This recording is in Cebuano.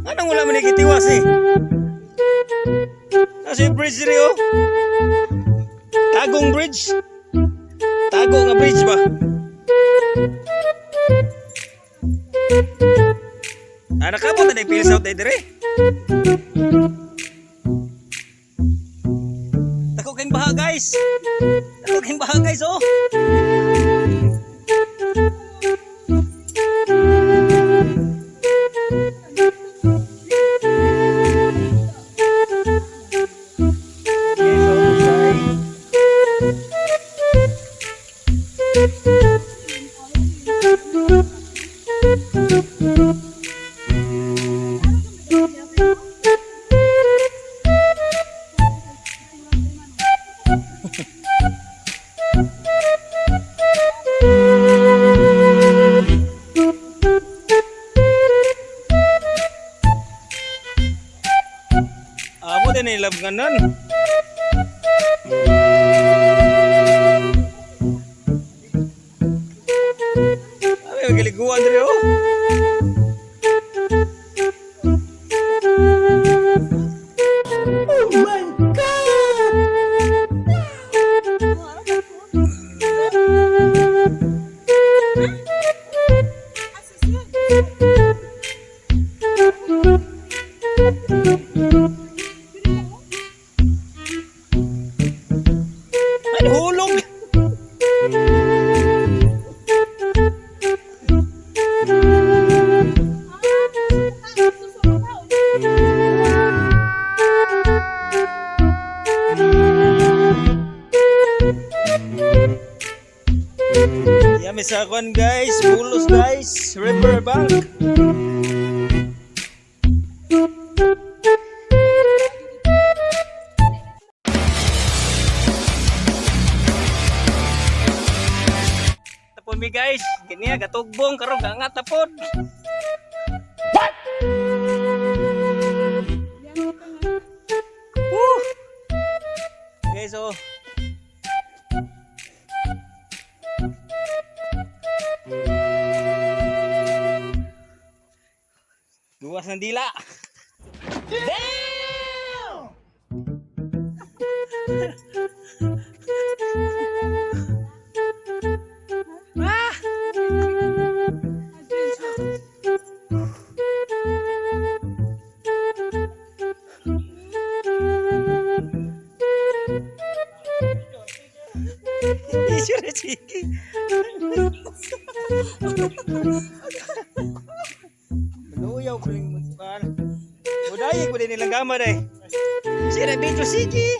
Anong wala man gitiwas eh? Nasa yung bridge diri oh. Tagong bridge. Tago nga bridge ba? Ah, nakabot na pils out diri. Dako kayong baha, guys. Dako kayong baha, guys, oh. Yes, oh, sorry. Amo din nilabganan. Ay, magaliguan diri oh. Oh my God! Ay, hulog. Yami sa kwan, guys, bulos guys, river bank. Tapon mi guys, kini gatugbong karon gangat tapon. What? Woo! Guys, oh. Luwas ng dila. Damn! Ah! Sure, sige. Maluyaw ko yung man. Budayi ko din nilang gama day. Sira video, sige.